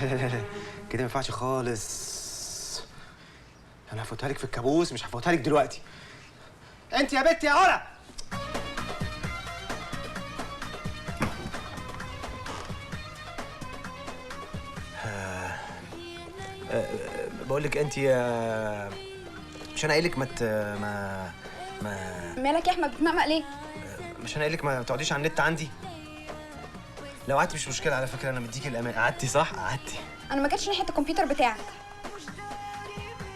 لا لا لا كده ما ينفعش خالص. انا هفوتها لك في الكابوس، مش هفوتها لك دلوقتي. انت يا بنت يا علا. بقول لك انت يا، مش انا قايل لك ما ما مالك يا احمد بتمقمق ليه؟ مش انا قايل لك ما تقعديش على النت عندي؟ لو قعدتي مش مشكلة على فكرة، انا مديكي الامان. قعدتي صح؟ قعدتي. انا ما جاتش ناحية الكمبيوتر بتاعك.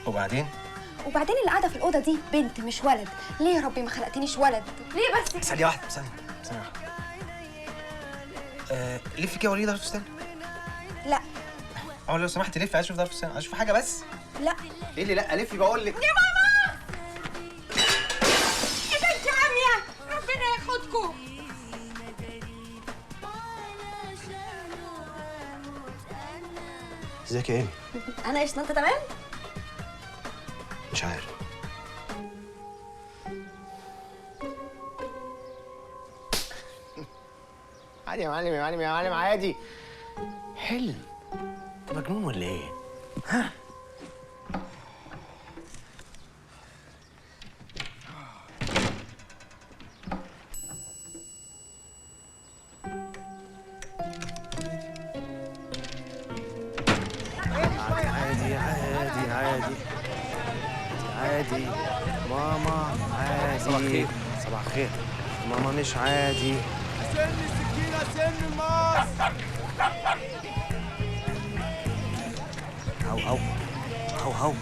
وبعدين؟ وبعدين اللي قاعدة في الاوضة دي بنت مش ولد، ليه يا ربي ما خلقتنيش ولد؟ ليه بس؟ ثانية واحدة، ثانية واحدة. لفي كده وريني ظرف فستان. لا. اه لو سمحتي لفي، عايز اشوف ظرف فستان، عايز اشوف حاجة بس. لا. ايه اللي لا؟ لفي بقول لك. يا ماما! يا بنت عمية، ربنا ياخدكم. ازيك يا ايمي؟ انا قشطه، انت تمام؟ مش عارف. عادي يا معلم، يا معلم، يا معلم، عادي. حلم. انت مجنون ولا ايه؟ ها؟ عادي عادي عادي عادي ماما، عادي. صباح الخير. صباح الخير ماما، مش عادي. سن السكينة، سن الماس. هو هو هو هو.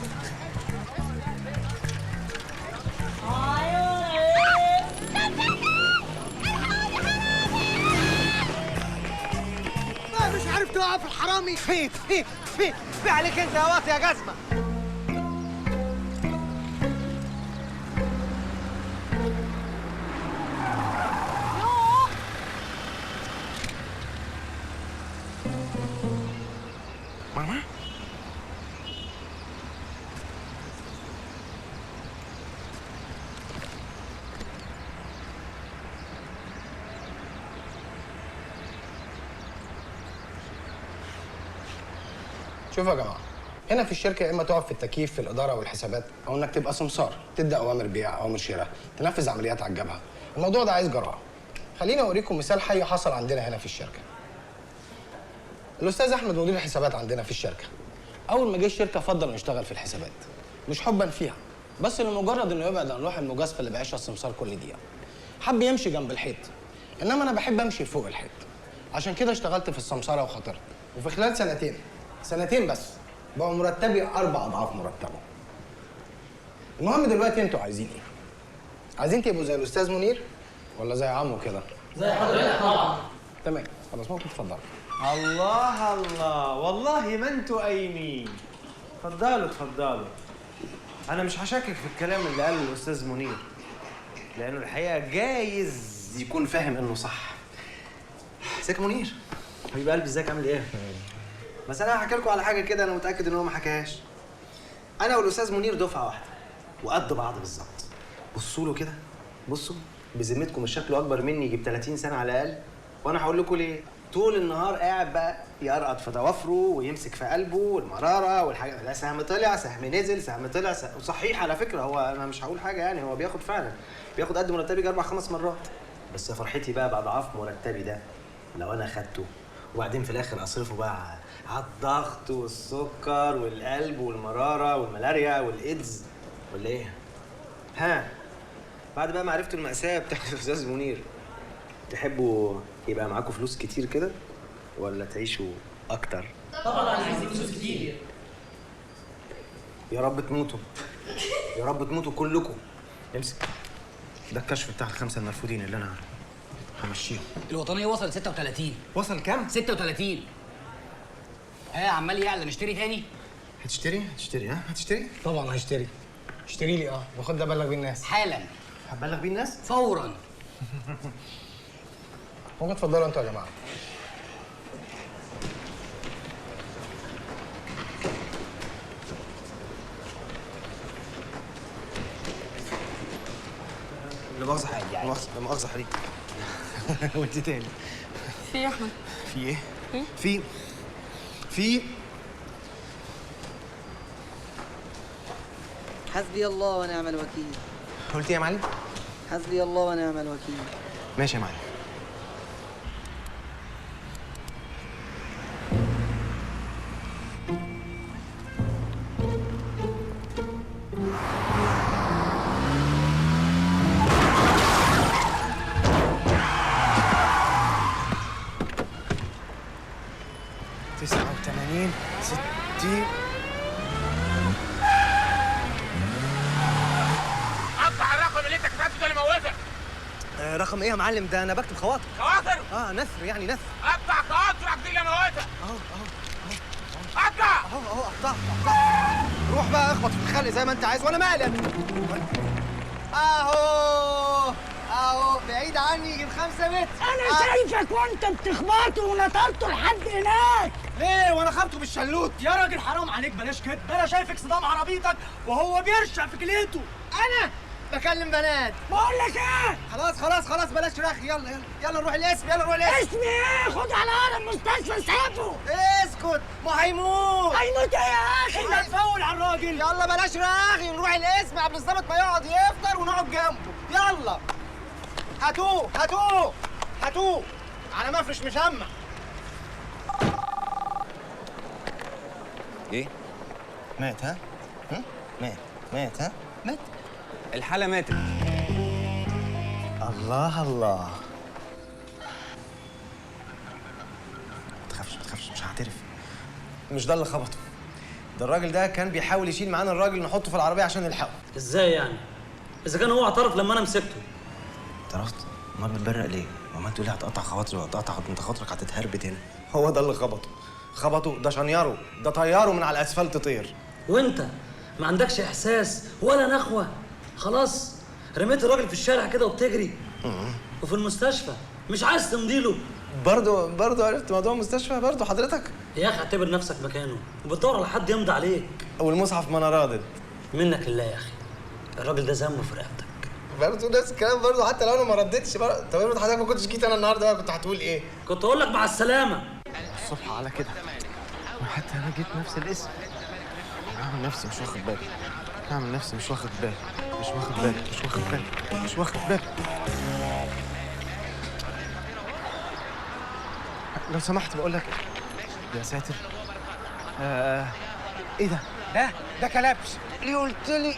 مش عارف تقف الحرامي. في في في في عليك انت يا واطي يا جزمه. ماما، شوفوا يا جماعة، هنا في الشركة يا اما تقف في التكييف في الادارة والحسابات، او انك تبقى سمسار، تدي اوامر بيع، اوامر شراء، تنفذ عمليات على الجبهة. الموضوع ده عايز جراءه. خليني اوريكم مثال حي حصل عندنا هنا في الشركة. الاستاذ احمد مدير الحسابات عندنا في الشركة، اول ما جه الشركة فضل انه يشتغل في الحسابات، مش حبا فيها، بس لمجرد انه يبعد عن روح المجازفة اللي بيعيشها السمسار كل دقيقة. حب يمشي جنب الحيط، انما انا بحب امشي فوق الحيط. عشان كده اشتغلت في السمساره وخاطرت، وفي خلال سنتين بس بقى مرتبي 4 اضعاف مرتبه. المهم دلوقتي انتوا عايزين ايه؟ عايزين تبقوا زي الاستاذ منير ولا زي عمو كده؟ زي حضرتك طبعا. تمام خلاص، ممكن تتفضلوا. الله الله، والله ما انتوا قايمين. اتفضلوا اتفضلوا. انا مش هشكك في الكلام اللي قاله الاستاذ منير، لانه الحقيقة جايز يكون فاهم انه صح. ازيك يا منير؟ حبيب قلبي، ازيك عامل ايه؟ بس انا هحكي لكم على حاجة كده انا متاكد ان هو ما حكاهاش. انا والاستاذ منير دفعه واحدة وقد بعض بالظبط. بصوا له كده، بصوا بذمتكم مش شكله اكبر مني يجيب 30 سنة على الاقل؟ وانا هقول لكم ليه. طول النهار قاعد بقى يقرقط في ضوافره ويمسك في قلبه والمراره والحاجة، لا سهم طلع سهم نزل سهم طلع سهم. صحيح على فكرة، هو انا مش هقول حاجة يعني، هو بياخد فعلا، بياخد قد مرتبي 4 5 مرات. بس فرحتي بقى باضعاف مرتبي ده لو انا خدته وبعدين في الاخر اصرفه بقى على الضغط والسكر والقلب والمراره والملاريا والايدز ولا ايه؟ ها بعد بقى ما عرفتوا المأساة بتاعت الاستاذ منير، تحبوا يبقى معاكم فلوس كتير كده ولا تعيشوا اكتر؟ طبعا عايزين فلوس كتير. يا رب تموتوا، يا رب تموتوا كلكم. امسك ده الكشف بتاع ال5 المرفودين اللي انا همشيهم. الوطنية وصل 36. وصل كام؟ 36. ها عمال يعلى، نشتري تاني؟ هتشتري؟ هتشتري؟ ها هتشتري؟ طبعا هشتري. اشتري لي وخد ده بلغ بيه الناس حالا. هتبلغ بيه الناس؟ فورا. ممكن تفضلوا انتوا يا جماعة. لا مؤاخذة حبيبي، لا مؤاخذة حبيبي. وانت تاني. في ايه يا احمد؟ في ايه؟ في حسبي الله ونعم الوكيل. قلت ايه يا معلم؟ حسبي الله ونعم الوكيل. ماشي يا معلم. تسعة وثمانين 60. قطع الرقم اللي انت كتبته ده اللي موتك. رقم ايه يا معلم؟ ده انا بكتب خواطر. خواطر؟ نثر يعني نثر. قطع خواطرك دي اللي موتك. اهو اهو قطع اهو اهو قطعت قطعت. روح بقى اخبط في الخلق زي ما انت عايز وانا مالي. اهو اهو بعيد عني يجيب 5 متر. انا شايفك وانت بتخبطه ونطرته لحد هناك. ليه وانا خبطه بالشلوت؟ يا راجل حرام عليك، بلاش كده. انا شايفك صدام عربيتك وهو بيرشق في كليته. انا بكلم بنات. بقول لك ايه؟ خلاص خلاص خلاص بلاش رغي. يلا يلا يلا نروح الاسم. يلا نروح الاسم. اسمي ايه؟ خد على اقرب مستشفى سيبه. اسكت، ما هيموت. هيموت ايه يا اخي؟ انت تفول على الراجل. يلا بلاش رغي، نروح الاسم قبل الظابط ما يقعد يفطر ونقعد جنبه. يلا هاتوه هاتوه هاتوه على مفرش مشمع. ايه؟ مات؟ ها؟ مات مات ها؟ مات؟ الحالة ماتت. الله الله. ما تخافش ما تخافش، مش هعترف. مش ده اللي خبطه. ده الراجل ده كان بيحاول يشيل معانا الراجل نحطه في العربية عشان نلحقه. ازاي يعني؟ إذا كان هو اعترف لما أنا مسكته. اعترفت؟ ما بتبرق ليه؟ ما انت تقولي هتقطع خواطري وهتقطع، انت خاطرك هتتهربد هنا. هو ده اللي خبطه. خبطه ده شنيره، ده طيارة من على الاسفلت طير. وانت ما عندكش احساس ولا نخوه؟ خلاص رميت الراجل في الشارع كده وبتجري. وفي المستشفى مش عايز تمضيله. برضه عرفت موضوع المستشفى برضه حضرتك؟ يا اخي اعتبر نفسك مكانه وبتدور على حد يمضي عليك. والمصحف ما انا راضد. منك لله يا اخي، الراجل ده ذنبه في رقبتك. برضه نفس الكلام برضه، حتى لو انا ما ردتش برضه. طب افرض حضرتك ما كنتش جيت انا النهارده بقى كنت هتقول ايه؟ كنت اقول لك مع السلامة. الصبح على كده، وحتى انا جيت نفس الاسم. انا عامل نفسي مش واخد بالي، اعمل نفسي مش واخد بالي، مش واخد بالي، مش واخد بالي، مش واخد بالي. لو سمحت بقول لك يا ساتر. ايه ده؟ ده كلبش. ليه قلت لي؟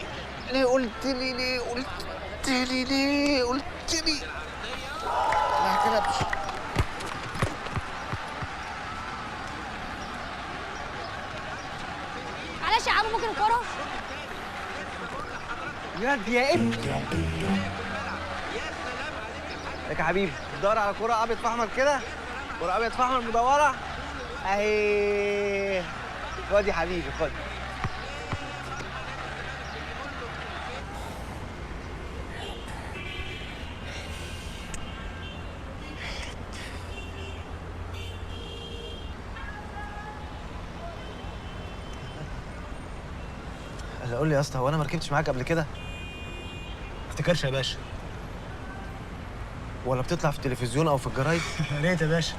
ليه قلت لي؟ ليه قلت لي؟ ليه قلت لي؟ ده كلبش. معلش يا عم ممكن الكرة؟ يا ابني لك يا حبيبي، بتدور على كرة ابيض في احمر كده، كرة ابيض في احمر مدورة اهي. خد يا حبيبي خد. لا قول لي يا اسطى، هو انا ما ركبتش معاك قبل كده؟ ما افتكرش يا باشا. ولا بتطلع في التلفزيون او في الجرايد؟ يا ريت يا باشا.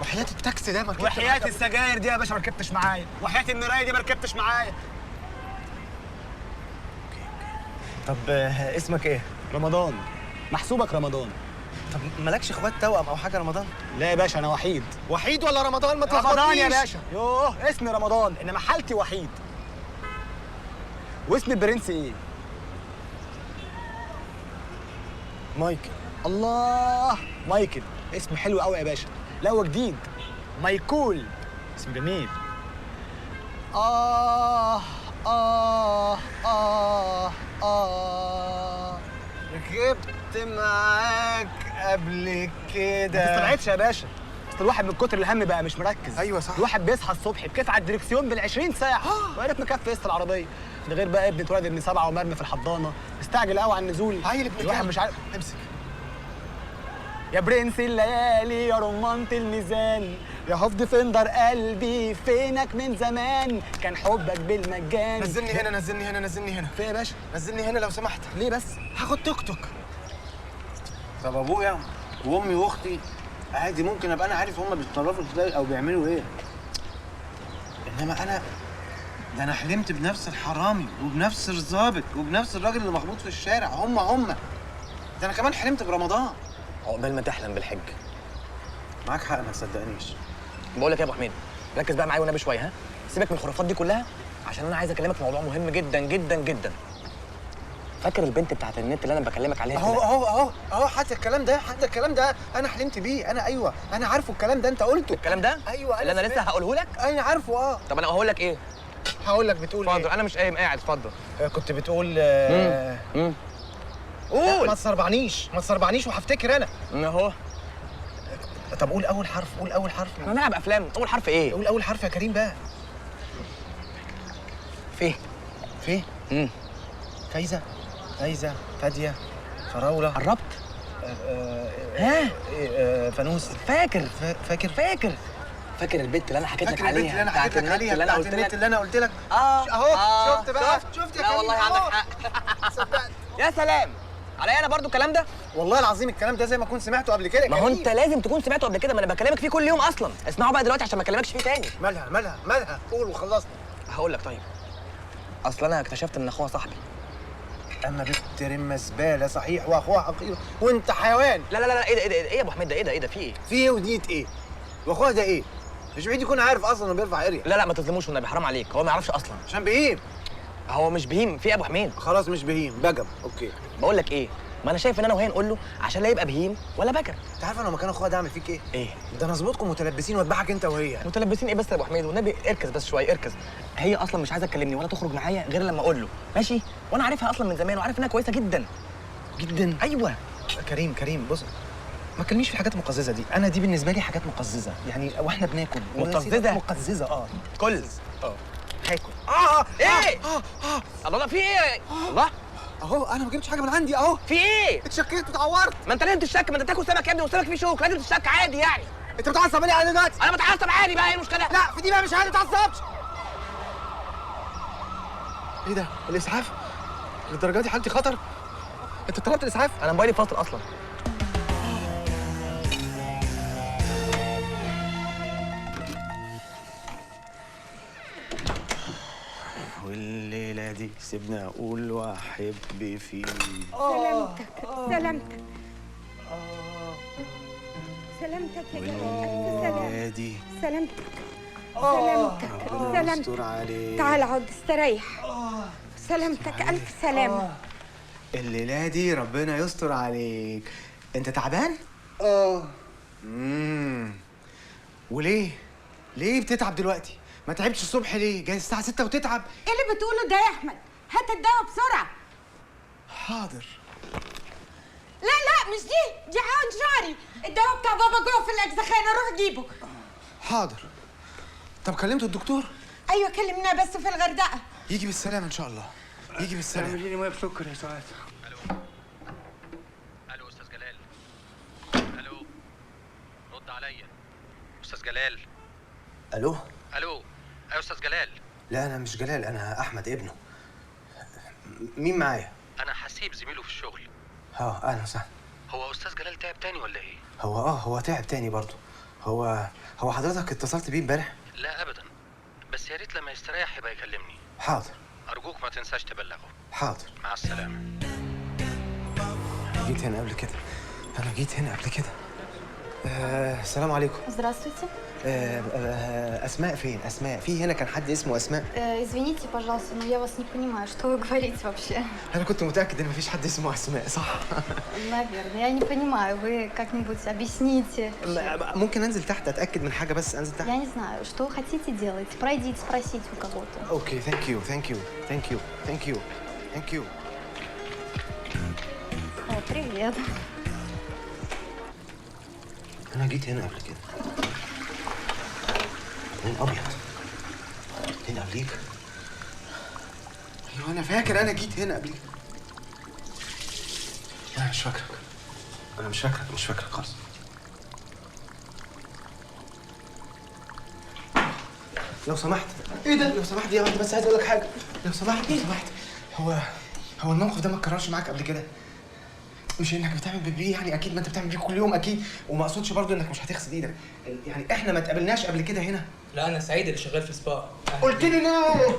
وحياة التاكسي ده ما ركبتش، وحياة السجاير دي يا باشا ما ركبتش معايا، وحياة المراية دي ما ركبتش معايا. okay. طب اسمك ايه؟ رمضان. محسوبك رمضان. طب مالكش اخوات توأم او حاجة رمضان؟ لا يا باشا انا وحيد. وحيد ولا رمضان؟ ما تلخبطنيش. رمضان يا باشا. يوه اسمي رمضان انما حالتي وحيد. واسم البرنس ايه؟ مايكل. الله، مايكل اسم حلو قوي يا باشا. لا هو جديد، مايكول اسم جميل. آه آه آه آه ركبت معاك قبل كده. ما تستبعدش يا باشا، اصل الواحد من كتر الهم بقى مش مركز. ايوه صح. الواحد بيصحى الصبح بكيف على الدركسيون بال20 ساعة، ويا ريت مكفي قسط العربية. ده غير بقى ابني اتولد ابن 7 ومرمي في الحضانة، مستعجل قوي على النزول. عيل ابن الواحد مش عارف. امسك. يا برنس الليالي، يا رمانة الميزان، يا half defender قلبي، فينك من زمان، كان حبك بالمجان. نزلني هنا، نزلني هنا، نزلني هنا. في يا باشا؟ نزلني هنا لو سمحت. ليه بس؟ هاخد توك توك. طب ابويا وامي واختي عادي ممكن ابقى انا عارف هما بيتصرفوا ازاي او بيعملوا ايه، انما انا ده انا حلمت بنفس الحرامي وبنفس الظابط وبنفس الراجل اللي مخبوط في الشارع، هما ده انا كمان حلمت برمضان. عقبال ما تحلم بالحج. معاك حق، ما تصدقنيش. بقول لك يا ابو حميد، ركز بقى معايا والنبي شوية. ها، سيبك من الخرافات دي كلها عشان انا عايز اكلمك في موضوع مهم جدا جدا جدا. فاكر البنت بتاعت النت اللي انا بكلمك عليها؟ اهو اهو اهو اهو، حتى الكلام ده، حتى الكلام ده انا حلمت بيه انا. ايوه انا عارفه الكلام ده، انت قلته الكلام ده؟ ايوه اللي انا لسه هقوله لك؟ انا عارفه. اه طب انا هقول لك ايه؟ هقول لك. بتقول اتفضل. انا مش قايم، قاعد. اتفضل. كنت بتقول قول. ما تصربعنيش، ما تصربعنيش وهفتكر انا. اهو. طب قول اول حرف، قول اول حرف. احنا هنلعب افلام. اول حرف ايه؟ قول اول حرف يا كريم بقى. فيه. فيه؟ فايزه، فايزه، فاديه، فراوله. قربت. ها؟ فانوس. فاكر؟ فاكر؟ فاكر فاكر البت اللي انا حكيت لك عليها؟ البت اللي انا حكيت لك عليها، اللي انا قلت لك، اللي انا قلت لك. اهو. شفت بقى؟ شفت يا لا كريم؟ والله عندك حق. صدقت. يا سلام عليا انا برضو الكلام ده؟ والله العظيم الكلام ده زي ما كنت سمعته قبل كده. ما هو انت لازم تكون سمعته قبل كده، ما انا بكلمك فيه كل يوم اصلا. اسمعوا بقى دلوقتي عشان ما اكلمكش فيه تاني. مالها مالها مالها؟ قول وخلصنا. هقول لك. طيب اصل انا اكتشفت ان اخوها صاحبي. اما بنت رمه زبالة صحيح، واخوها حقير وانت حيوان. لا لا لا، ايه ده ايه ده ايه يا ابو حميد ده؟ ايه ده ايه ده في ايه؟ في ايه وديت ايه؟ واخوها ده ايه؟ مش بعيد يكون عارف اصلا انه بيرفع اريا. لا لا ما تظلموش والنبي، حرام عليك، هو ما يعرفش اصلا. عشان بهيم. هو مش بهيم. في ايه يا ابو حميد؟ خلاص مش بهيم، بجم. okay. بقول لك ايه، ما انا شايف ان انا وهي نقول له عشان لا يبقى بهيم ولا بجم. انت عارف انا لو مكان اخوها ده اعمل فيك ايه؟ ايه؟ ده انا اظبطكم متلبسين واذبحك انت وهي. متلبسين ايه بس يا ابو حميد والنبي؟ اركز بس شوية، اركز. هي اصلا مش عايزه تكلمني ولا تخرج معايا غير لما اقول له، ماشي؟ وانا عارفها اصلا من زمان وعارف انها كويسة جدا جدا. ايوه. كريم كريم بص، ما تكلمنيش في الحاجات المقززه دي. انا دي بالنسبة لي حاجات مقززه يعني، واحنا بناكل مقززه؟ مقززه. اه كل هاكل. ايه؟ الله، في ايه؟ الله، اهو انا ما جبتش حاجة من عندي اهو. في ايه؟ اتشكيت واتعورت. ما انت لازم تشك، ما انت تاكل سمك يا ابني والسمك فيه شوك، لازم تشك عادي يعني. انت بتعصب ليه على دلوقتي؟ انا بتعصب عادي بقى، ايه المشكلة؟ لا في دي بقى مش عادي، ما تعصبش. ايه ده؟ الاسعاف؟ للدرجة دي حالتي خطر؟ انت طلبت الاسعاف؟ انا موبايلي فاصل اصلا. والليلة دي سيبنا اقول واحب فيه. سلامتك سلامتك سلامتك يا جمال، ألف سلامة. دي سلامتك سلامتك سلامتك. تعال اقعد استريح. سلامتك ألف سلامة. الليلة دي ربنا يستر عليك. أنت تعبان؟ وليه؟ ليه بتتعب دلوقتي؟ ما تعبتش الصبح ليه؟ جاي الساعة 6 وتتعب؟ إيه اللي بتقوله ده يا أحمد؟ هات الدواء بسرعة. حاضر. لا لا مش دي، دي عون شعري. الدواء بتاع بابا جوه في الأجزخانة، روح جيبه. حاضر. طب كلمتوا الدكتور؟ أيوه كلمناه بس في الغردقة. يجي بالسلامة إن شاء الله. يجي بالسلامة. اعملي لي مية بسكر يا سعاد. ألو ألو أستاذ جلال. ألو رد عليا أستاذ جلال. ألو ألو أيوه أستاذ جلال. لا أنا مش جلال، أنا أحمد ابنه. مين معايا؟ أنا حسيب زميله في الشغل. أهلا وسهلا. هو أستاذ جلال تعب تاني ولا إيه؟ هو هو تعب تاني برضه. هو حضرتك اتصلت بيه امبارح؟ لا أبدا، بس يا ريت لما يستريح يبقى يكلمني. حاضر. أرجوك ما تنساش تبلغه. حاضر. مع السلامة. أنا جيت هنا قبل كده. أنا جيت هنا قبل كده. السلام عليكم. Здравствуйте. أسماء فين؟ أسماء في هنا كان حد اسمه أسماء؟ Извините, пожалуйста, но я вас не понимаю, что вы говорите вообще? أنا كنت متأكد إن مفيش حد اسمه أسماء، صح؟ Наверное, я не понимаю. Вы как-нибудь объясните. ممكن أنزل تحت أتأكد من حاجة، بس أنزل تحت. Я не знаю, что хотите делать. Пройдите, спросите у кого-то. okay, thank you, thank you, thank you, thank you, thank you. О, привет. أنا جيت هنا قبل كده. اتنين أبيض. اتنين قبليك. أيوه أنا فاكر أنا جيت هنا قبليك. أنا مش فاكرك. انا مش فاكرك، مش فاكرك خالص. لو سمحت. ايه ده؟ لو سمحت يا واحدة بس عايز اقول لك حاجة. لو سمحت لو سمحت، هو الموقف ده ما اتكررش معاك قبل كده؟ مش انك بتعمل بيبي يعني، اكيد ما انت بتعمل بيه كل يوم اكيد، وما اقصدش برضو انك مش هتغسل ايدك، يعني احنا ما اتقابلناش قبل كده هنا. لا انا سعيد اللي شغال في سبا. قلت لي ليه؟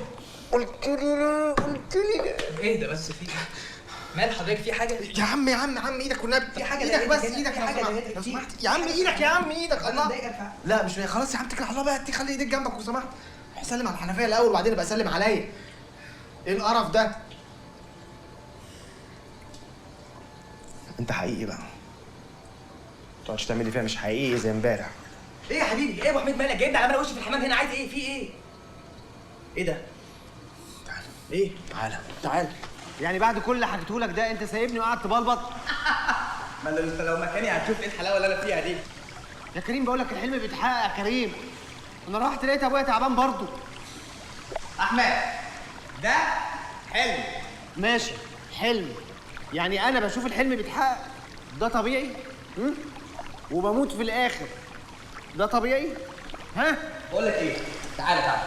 قلت لي ليه؟ قلت لي ليه؟ اهدى بس، في مال حضرتك؟ في حاجة؟ يا عم يا عم عم ايدك والنبي، في حاجة ايدك بس، ايدك لو سمحت يا عم، ايدك يا عم، ايدك. الله، لا مش خلاص يا عم، اتكل على الله بقى، خلي ايدك جنبك لو سمحت. روح سلم على الحنفية الاول وبعدين ابقى سلم عليا. ايه القرف ده؟ انت حقيقي بقى، ما تقعدش تعمل لي فيها مش حقيقي زي امبارح. ايه يا حبيبي؟ ايه يا ابو حميد مالك؟ جايبني على مال وشي في الحمام هنا، عايز ايه؟ في ايه؟ ايه ده؟ تعالى. ايه؟ تعالى تعالى. يعني بعد كل اللي حكيته لك ده انت سايبني وقاعد تبلبط؟ ما انت لو مكاني هتشوف ايه الحلاوة اللي انا فيها دي. يا كريم بقول لك الحلم بيتحقق يا كريم. انا رحت لقيت ابويا تعبان برضه. احمد ده حلم. ماشي حلم، يعني انا بشوف الحلم بيتحقق ده طبيعي؟ وبموت في الاخر ده طبيعي؟ ها؟ بقول لك ايه، تعالى تعالى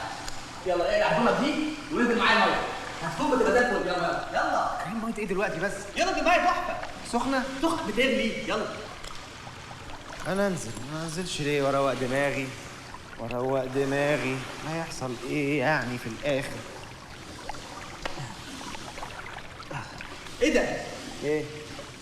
يلا، ايه العزومة دي وانزل معايا المية، هتفوق تبقى زي الفل. يلا يلا. كريم مية ايه دلوقتي بس؟ يلا دي مية تحفة سخنة، سخنة بتغلي. يلا. انا انزل ما انزلش ليه؟ واروق دماغي، واروق دماغي، هيحصل ايه يعني في الاخر؟ ايه ده؟ ايه؟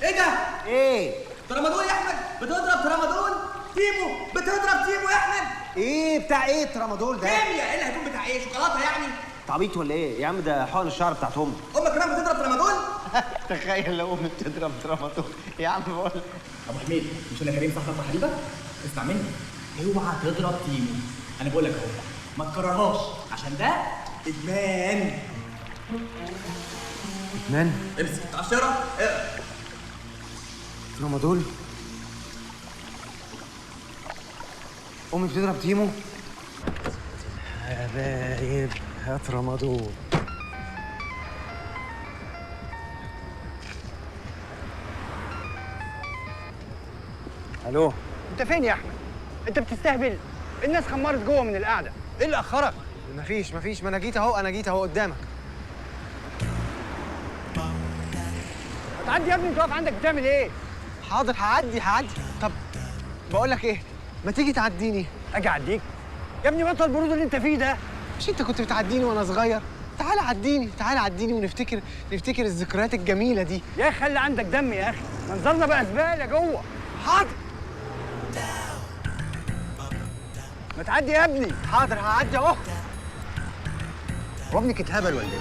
ايه ده؟ ايه؟ ترامادول يا احمد، بتضرب ترامادول. تيمو بتضرب تيمو يا احمد. ايه بتاع ايه الترامادول ده؟ كيمياء. ايه اللي هيكون بتاع ايه؟ شوكولاتة يعني؟ انت عبيط ولا ايه؟ يا عم ده حقن الشعر بتاعت امي. امك كمان بتضرب ترامادول؟ تخيل لو امي بتضرب ترامادول يا عم. بقول ابو حميد، مش انا كريم صاحبك وحبيبك؟ اسمع مني، اوعى تضرب تيمو، انا بقول لك اهو، ما تكررهاش عشان ده ادمان. ادمان؟ امسك 10 اقرا. ترامادول؟ امي بتضرب تيمو؟ يا بايب هات ترامادول. الو، انت فين يا احمد؟ انت بتستهبل؟ الناس خمرت جوه من القعدة، ايه اللي اخرك؟ مفيش، ما انا جيت اهو، انا جيت اهو قدامك. هتعدي يا ابني؟ انت واقف عندك بتعمل ايه؟ حاضر هعدي. طب بقول لك ايه، ما تيجي تعديني؟ اجي اعديك؟ يا ابني بطل البرود اللي انت فيه ده. مش انت كنت بتعديني وانا صغير؟ تعالى عديني، تعالى عديني ونفتكر، نفتكر الذكريات الجميلة دي. يا اخي خلي عندك دم يا اخي، منظرنا بقى زبالة جوه. حاضر. ما تعدي يا ابني. حاضر هعدي اهو. هو ابنك اتهبل ولا ايه؟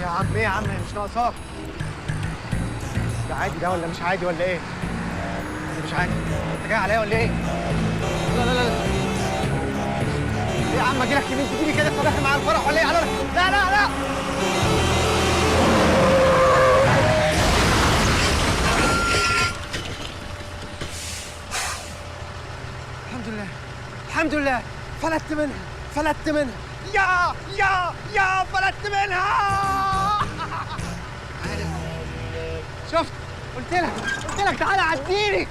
يا عم ايه يا عم، مش ناقصاك. ده عادي ده ولا مش عادي ولا ايه؟ مش عادي. انت جاي عليا ولا ايه؟ لا لا لا ايه يا عم، اجي لك يمين تجيلي كده صباحي مع الفرح ولا ايه؟ على لا لا لا. الحمد لله الحمد لله، فلتت منها، فلتت منها، يا يا يا فلتت منها. شفت؟ قلت لك، قلت لك تعالى عديني.